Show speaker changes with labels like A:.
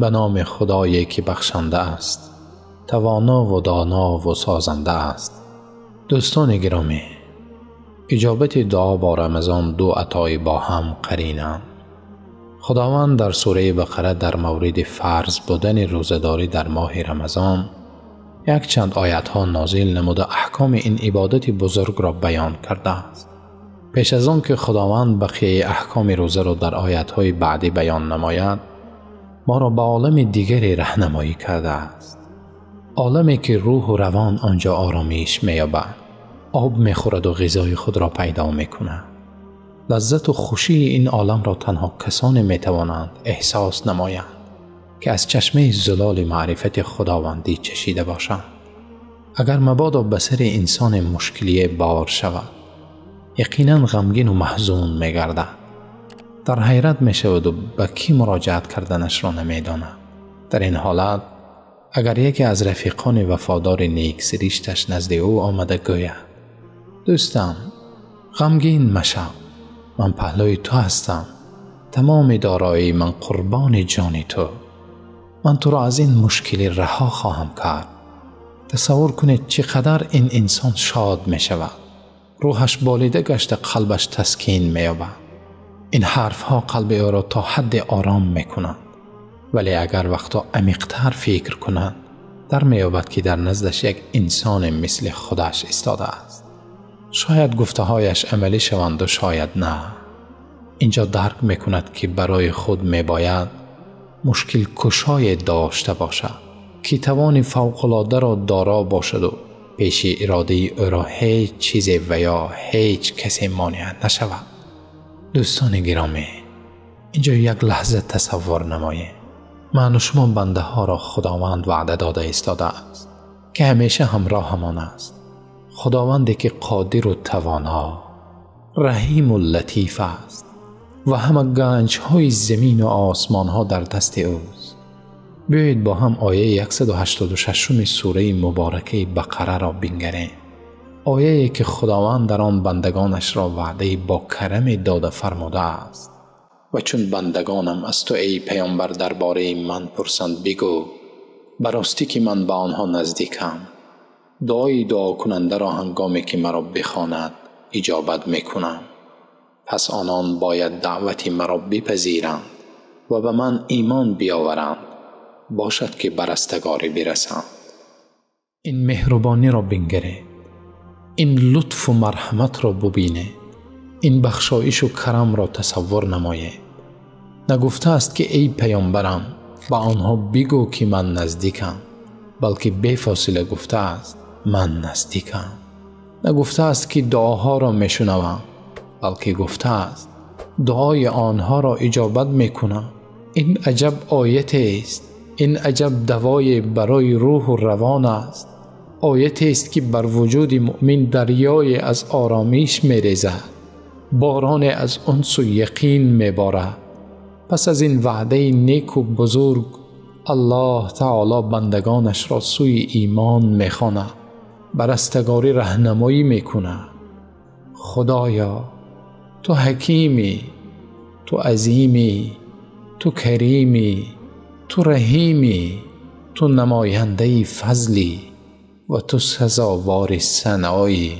A: Ба номи Худое ки бахшанда аст, тавоно ва доно ва созанда аст. Дӯстони гиромӣ, иҷобати дуо бо Рамазон ду атои бо ҳам қаринанд. Худованд дар сураи Бақара дар мавриди фарз будани рӯзадорӣ дар моҳи Рамазон якчанд оятҳо нозил намуда аҳкоми ин ибодати бузургро баён кардааст. Пеш аз он ки Худованд бақияи аҳкоми рӯзаро дар оятҳои баъдӣ баён намояд, моро ба олами дигаре раҳнамоӣ кардааст. Оламе ки рӯҳу равон онҷо оромиш меёбад, об мехӯрад ва ғизои худро пайдо мекунад. Лаззату хушии ин оламро танҳо касоне метавонанд эҳсос намоянд, ки аз чашмаи зулоли маърифати худовандӣ чашида бошанд. Агар мабодо ба сари инсоне мушкилие бор шавад, яқинан ғамгину маҳзун мегардад, дар ҳайрат мешаваду ба кӣ муроҷиат карданашро намедонад. Дар ин ҳолат агар яке аз рафиқони вафодори нексиришташ назди ӯ омада гӯяд: дӯстам, ғамгин машав, ман паҳлӯи ту ҳастам, тамоми дороии ман қурбони ҷони ту, ман туро аз ин мушкилӣ раҳо хоҳам кард. Тасаввур кунед чӣ қадар ин инсон шод мешавад, рӯҳаш болида гашта қалбаш таскин меёбад. Ин ҳарфҳо қалби ӯро то ҳадде ором мекунанд, вале агар вақто амиқтар фикр кунад, дар меёбад ки дар наздаш як инсоне мисли худаш истодааст. Шояд гуфтаҳояш амалӣ шаванду шояд на. Инҷо дарк мекунад ки барои худ мебояд мушкилкушое дошта бошад, ки тавони фавқулодаро доро бошаду пеши иродаи ӯро ҳеҷ чизе ва ё ҳеҷ касе монеа нашавад. Дӯстони гиромӣ, инҷо як лаҳза тасаввур намоем. Ману шумо бандаҳоро Худованд ваъда дода истодааст, ки ҳамеша ҳамроҳамон аст. Худованде ки қодиру тавоно, раҳиму латиф аст ва ҳама ганҷҳои замину осмонҳо дар дасти ӯст. Биёед бо ҳам ояи 186 сураи муборакаи Бақараро бингарем. Ояе ки Худованд дар он бандагонашро ваъдаи бо караме дода фармудааст. Ва чун бандагонам аз ту эй паёмбар дар бораи ман пурсанд, бигӯ: ба ростӣ ки ман ба онҳо наздикам. Дуои дуокунандаро ҳангоме ки маро бихонад иҷобат мекунам. Пас онон бояд даъвати маро бипазиранд ва ба ман имон биёваранд, бошад ки ба растагорӣ бирасанд. Ин меҳрубониро бингаред, ин лутфу марҳаматро бубинед, ин бахшоишу карамро тасаввур намоед. Нагуфтааст ки эй паёмбарам, ба онҳо бигӯ ки ман наздикам, балки бефосила гуфтааст ман наздикам. Нагуфтааст ки дуоҳоро мешунавам, балки гуфтааст дуои онҳоро иҷобат мекунам. Ин аҷаб оятест, ин аҷаб давое барои рӯҳу равон аст. Оятест ки бар вуҷуди муъмин дарёе аз оромиш мерезад, бороне аз унсу яқин меборад. Пас аз ин ваъдаи неку бузург Аллоҳ таоло бандагонашро сӯи имон мехонад, ба растагорӣ раҳнамоӣ мекунад. Худоё, ту ҳакимӣ, ту азимӣ, ту каримӣ, ту раҳимӣ, ту намояндаи фазлӣ ва ту сазовори саноӣ.